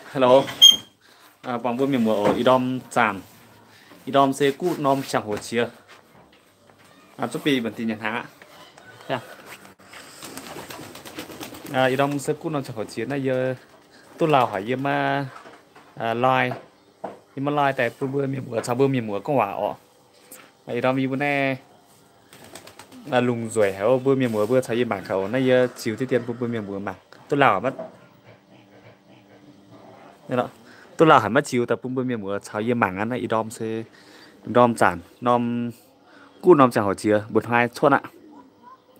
Hello. Buangh mbuo mienh muoz oc, ih ndorm zanc, ih ndorm se guv norm ziangh hoc qiex. Zuqv bieqc mbu'ndiex nyanc hnaangx aqv. Ih ndorm se guv norm ziangh hoc qiex naaiv yie duqv lauh haic, yie maiv, yie maiv lai daaih bun mbuo mienh muoz caux mbuo mienh muoz gorngv waac oc. Ih ndorm yie mbuo naaiv lungh nzueic haic, mbuo mienh muoz mbuo caux yie mangc gaax oc. Naaiv yie ziux diqv dien bun mbuo mienh muoz mangc. Duqv lauh, duqv lauh haic maiv ziux daaih bun mbuo mienh muoz caux yie mangc aqv. Naaiv ih ndorm se, ndorm zanc norm, guv norm ziangh hoc qiex, mba'hnoi cuotv aqv.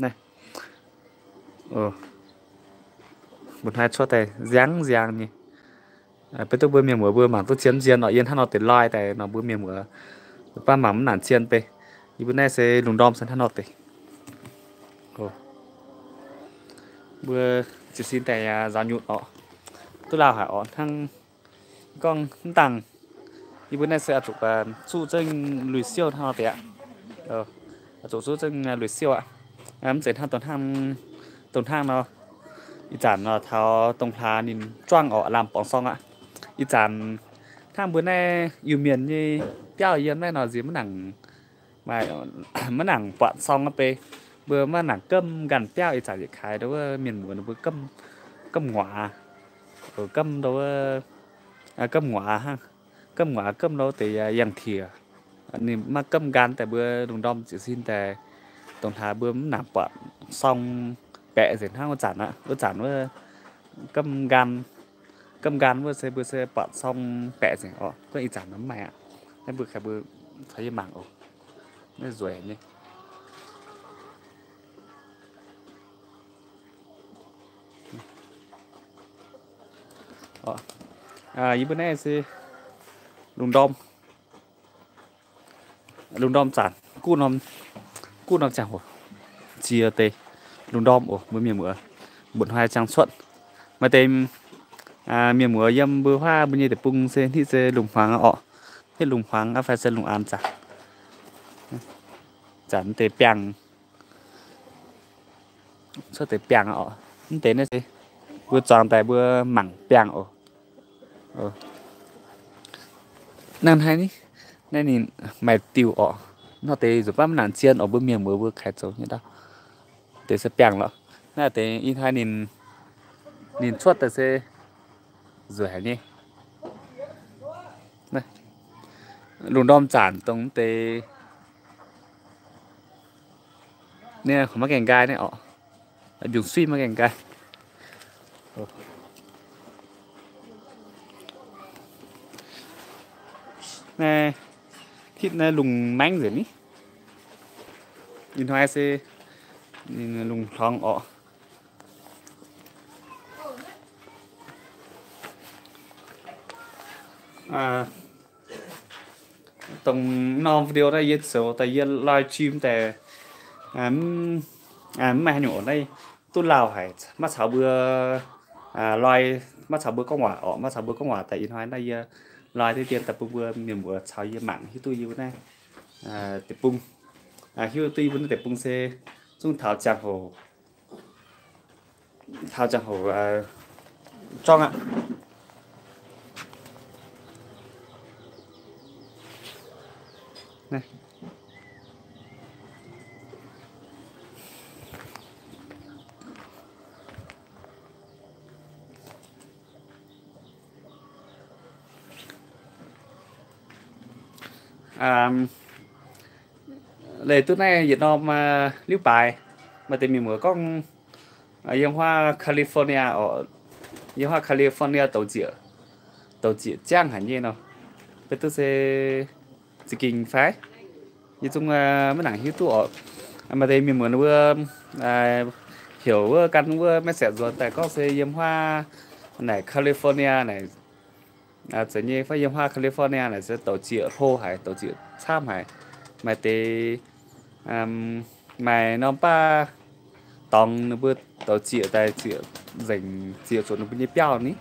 Naaiv, mba'hnoi cuotv daaih nziang nziang nyei. Beiv duqv mbuo mienh muoz mbuo mangc duqv zien zien oc. Yie hnangv nor deix lai daaih nor mbuo mienh muoz baav mangc mv nangc zien bei. Yie mbuo naaiv se lungh ndorm se hnangv nor deix. Mbuo jiez sin daaih nzaaux nyutc oc. Duqv lauh haic oc. Hnangv gorngv mv dangh, yie mbuo naaiv se oix zuqc zuqv zengv lui-siouv hnangv nor deix aqv. Oix zuqc zuqv zengv lui-siouv aqv. Mv zeiz hnangv dongh hnangv, dongh hnangv nor, ih zanc nor taux dongh hlaax ninh juangv oc, lamh borngz sorng aqv. Ih zanc hnangv mbuo naaiv Iu-Mienh nyei biauv yiem naaiv nor nziex maiv nangc, maiv nangc buatc sorng aqv bei. Mbuo maiv nangc gomv nqaanh biauv. Ih zanc yietc kaaix ndau wuov mienh muoz ninh mbuo gomv, gomv nguaaz, gomv ndau wuov, gomv nguaaz hnangv, gomv nguaaz gomv ndau deix yangh tiex. Ninh maiv gomv nqaanh daaih mbuo lungh ndorm jiez sin daaih dongh hlaax mbuo mv nangc buatc sorng baeqc nzengc hnangv wuov zanc aqv. Wuov zanc wuov gomv nqaanh, gomv nqaanh wuov se mbuo se buatc sorng baeqc nzengc oc. Gorngv ih zanc mv maaih aqv. Naaiv mbuo kaaix mbuo caux yie mangc oc. Naaiv nzueic nyei. Yie mbuo naaiv se lungh ndorm, lungh ndorm zanc, guv norm, guv norm ziangh hoc, ziex deix lungh ndorm oc, mbuo mienh muoz mba'hnoi ziangh cuotv. Maaih deix mienh muoz yiem mbuo huaav mbuo nyei deic-bung se hnitv se lungh hmuangx oc, hnitv lungh hmuangx aqv fai se lungh aanx zanc. Zanc deix biangh, cuotv deix biangh oc. Mv deix naaiv se mbuo zuangx daaih mbuo mangc biangh oc. Naaiv hnangv naaiv ni, naaiv ninh maaih diuh oc. Nor deix nzunc baav mv nangc zien oc, mbuo mienh muoz mbuo kaaix zoux nyei ndau. Deix se biangh lorqc. Naaiv deix ih hnoi ninh, ninh cuotv daaih se nzueic haic nyei. Lungh ndorm zanc dongh deix, ninh maiv gaengh nqaai naaiv oc. Mbiungc suiv maiv gaengh nqaai. Naaiv hitv naaiv lungh maengv nzengc ni. Ih hnoi se ninh lungh hlorngx oc. Dongh norm video naaiv yie zoux daaih yie live stream daaih mv maaih haaix nyungc oc. Naaiv duqv lauh haic, maiv caux mbuo live, maiv caux mbuo gorngv waac oc, maiv caux mbuo gorngv waac daaih. Ih hnoi naaiv yie live diqv dien daaih bun mbuo mienh muoz caux yie mangc hiuv duqv yie mbuo naaiv deic-bung, hiuv duqv yie mbuo naaiv deic-bung se zungv taux ziangh hoc, taux ziangh hoc juangv aqv. Leih duqv naaiv yietc norm liuv baaix, maaih deix mienh muoz gorngv yiem huaav California oc, yiem huaav California douc zieqc, douc zieqc ziangv haic nyei nor, beiv duqv se za'gengh fai? Yie zungv maiv nangc hiuv duqv oc. Maaih deix mienh muoz ninh mbuo heuc wuov gan wuov maiv sienx nzuonx daaih gorngv se yiem huaav naaic California naaic, zeiz nyei fai yiem huaav California naaic se douc zieqc hlo haic, douc zieqc camv haic. Maaih deix, maaih norm baav dorngx ninh mbuo douc zieqc daaih zieqc nzengc, zieqc zuqc ninh mbuo nyei biauv ni.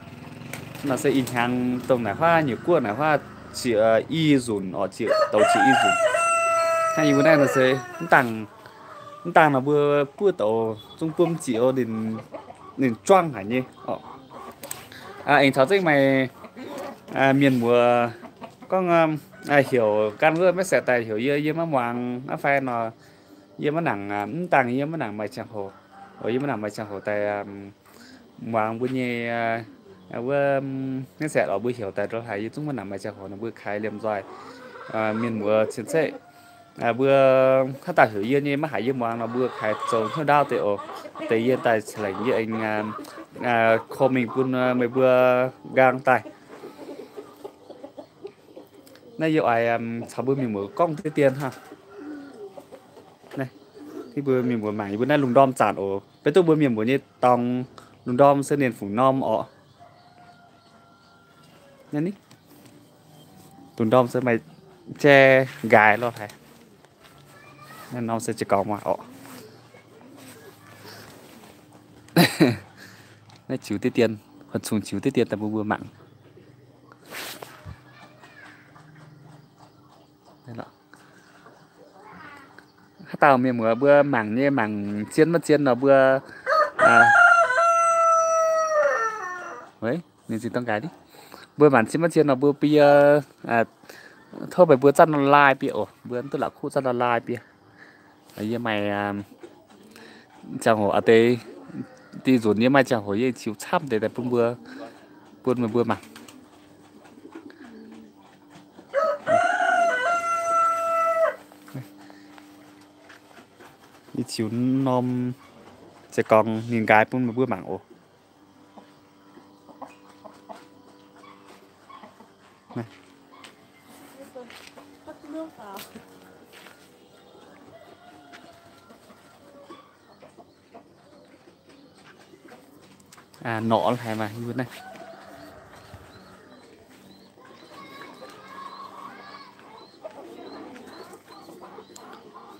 Nor se ih hnyangx dongh naaic huaav nyeic guoqv naaic huaav zieqc i nzunc oc, zieqc douc zieqc i nzunc. Hnangv yie mbuo naaiv nor se mv dangh, mv dangh nor mbuo buov douc zungv buov mv zieqc oc, ninh juangv haic nyei oc. Aengx caux zengv maaih Mienh muoz gorngv heuc gan wuov maiv saeqv daaih heuc yie, yie maiv muangx aqv fai nor, yie maiv nangc, mv dangh yie maiv nangc maaih ziangh hoc, yie maiv nangc maaih ziangh hoc daaih muangx mbuo nyei wuov maiv saeqv oc. Mbuo heuc daaih ndortv haaix yie zungv maiv nangc maaih ziangh hoc nor mbuo kaaix liemh nzoih. Mienh muoz cien-ceqv mbuo haaix dauh heuc yie nyei maiv haiz yie muangx nor mbuo kaaix zoux hnyouv ndaauv deix oc. Deix yie daaih ca'lengc yie aengx ko mingh bun meih mbuo nqaang daaih. Naaiv yie oix caux mbuo mienh muoz gorngv deix dien hnangv. Naaiv mbuo mienh muoz mangc yie mbuo naaiv lungh ndorm zanc oc. Beiv duqv mbuo mienh muoz nyei dorngx lungh ndorm se ninh fungc norm orqc. Naaiv lungh ndorm se maaih jai nqaaix lorh haic. Naaiv norm se jiex gorngv maah orqc. Naaiv ziux deix dien, horpc zungh ziux deix dien daaih bun mbuo mangc. Haaix dauh mienh muoz mbuo mangc nyei mangc zien maiv zien nor mbuo, ninh zingh dorng nqaaix, mbuo mangc zien maiv zien nor mbuo bie, tov meih mbuo zanc nor like bie oc. Mbuo duqv la'kuqv zanc nor like bie. Yie maaih ziangh hoc a'deix, dih nzunc yie maaih ziangh hoc yie ziux camv deix daaih bun mbuo, bun meih mbuo mangc. Yie ziux norm jiex gorngv ninh nqaaix bun meih mbuo mangc oc. Norqc haic maah, yie mbuo naaiv.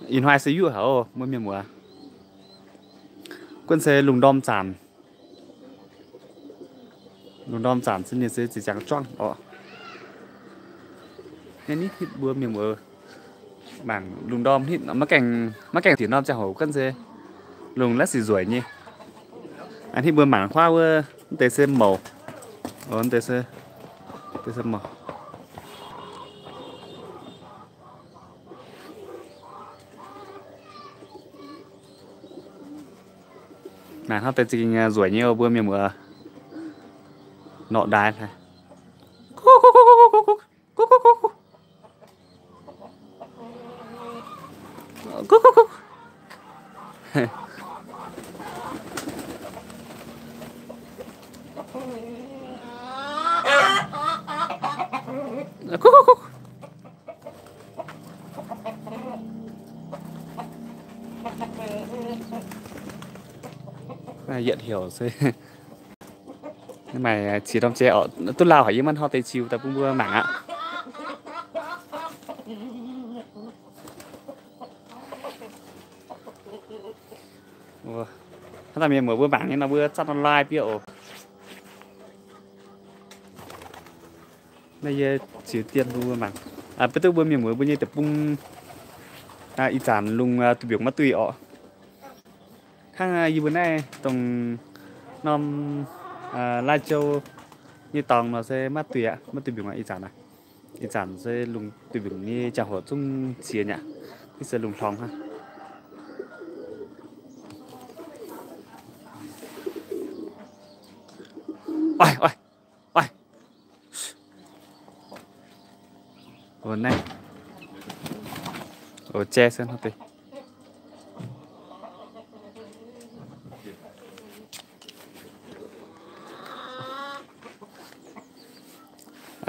Ih hnoi se yuoqv haic oc, mbuo mienh muoz. Gunv se lungh ndorm zanc. Lungh ndorm zanc se ninh se ziex ziangx juangv orqc. Naaiv nitv hitv mbuo mienh muoz mangc lungh ndorm hitv maiv gaengh, maiv gaengh diex norm ziangh hoc gunv se lungh laiv sic nzueic nyei. Aa, hitv mbuo mangc huaav wuov, mv deix se mouc. Mv deix se, deix se mouc. Naaiv hnangv deix zingh nzueic nyei mbuo mienh muoz. Norqc ndaaix haic. Yietc heuc se maaih qiex ndorm jai orqc, duqv lauh haic, yie maiv hnoi deix ziux daaih bun mbuo mangc aqv. Hnangv naaiv mienh muoz mbuo mangc nyei nor mbuo zanc nor like bieqc oc. Naaiv yie ziux dien bun mbuo mangc. Beiv duqv mbuo mienh muoz mbuo nyei deic-bung ih zanc lungh duih mbiungc maiv duih orqc. Hnangv yie mbuo naaiv dongh norm Lai Châu nyei dorngx nor se maiv duih aqv, maiv duih mbiungc aqv ih zanc aqv. Ih zanc se lungh duih mbiungc nyei ziangh hoc zungv ziex nyaqc, se lungh hlorngx hnangv. Oix, oix, oix. Naaiv, jai se hnangv deix.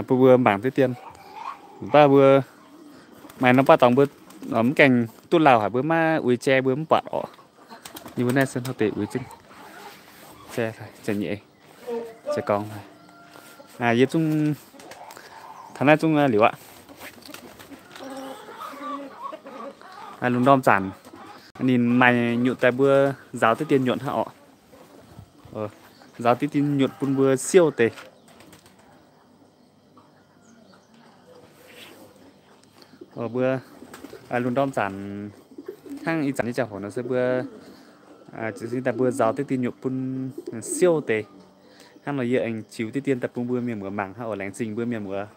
Bun mbuo mangc deix dien. Baac mbuo maaih norm baav dorngx mbuo mv gaengh duqv lauh haic, mbuo maiv uix jai mbuo mv buatc orqc. Yie mbuo naaiv se hnangv deix uix zingh jai, jai nyei, jai gorngv. Yie zungv taux naaiv zungv liuz aqv. Lungh ndorm zanc ninh maaih nyutc daaih mbuo nzaaux deix dien nyuotc hnangv orqc. Nzaaux deix dien nyuotc bun mbuo siouv deix. Mbuo lungh ndorm zanc hnangv ih zanc nyei ziangh hoc nor se mbuo ziouc daaih mbuo nzaaux deix dien nyuotc bun siouv deix. Hnangv nor yie aengx ziux diqv dien daaih bun mbuo mienh muoz mangc hnangv oc. Laengz zingh mbuo mienh muoz,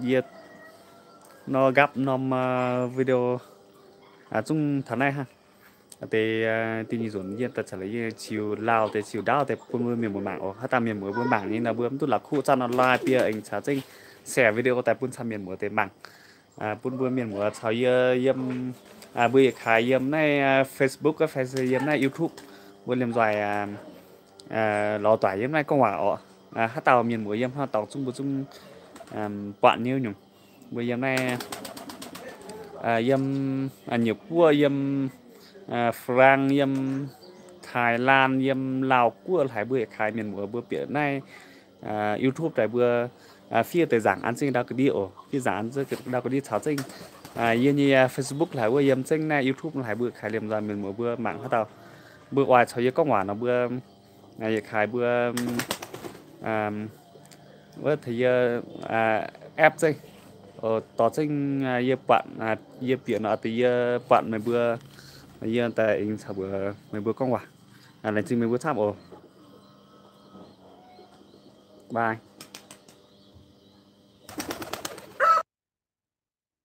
yie nor nqapv norm video zungv taux naaiv hnangv. Deix, deix nyei nzunc yie daaih caux la'yie ziux lauh deix ziux ndaauv deix bun mbuo mienh muoz mangc oc. Haaix dauh mienh muoz mbuo mangc nyei nor mbuo mv duqv la'kuqv zanc online bie aengx caux zengv share video daaih bun camv mienh muoz deix mangc. Bun mbuo mienh muoz caux yie yiem, mbuo yietc kaaix yiem naaiv Facebook fai se yiem naaiv YouTube, mbuo liemh nzoih lorz doic yiem naaiv gorngv waac oc. Haaix dauh mienh muoz yiem hnangv dorngx zungv mbuo zungv buatc nyei nyungc. Mbuo yiem naaiv, yiem Nyiec Guoqv, yiem France, yiem Thailand, yiem Laauh Guoqv, haiz mbuo yietc kaaix mienh muoz mbuo bieqc naaiv YouTube daaih mbuo fiev deix nzaangc an zengv ndau ga'ndiev oc. Fiev nzaangc an zengv ndau ga'ndiev caux zengv yie nyei Facebook haiz wuov yiem zengv naaiv YouTube haiz mbuo kaaix liemh nzoih mienh muoz mbuo mangc haaix dauh mbuo oix caux yie gorngv waac nor mbuo yietc kaaix mbuo wuov taux yie app zengv, dorh zengv yie buatc, yie bieqc nor deix yie buatc meih mbuo, yie daaih aengx caux mbuo, meih mbuo gorngv waac. Laengz zingh meih mbuo camv oc. Bye.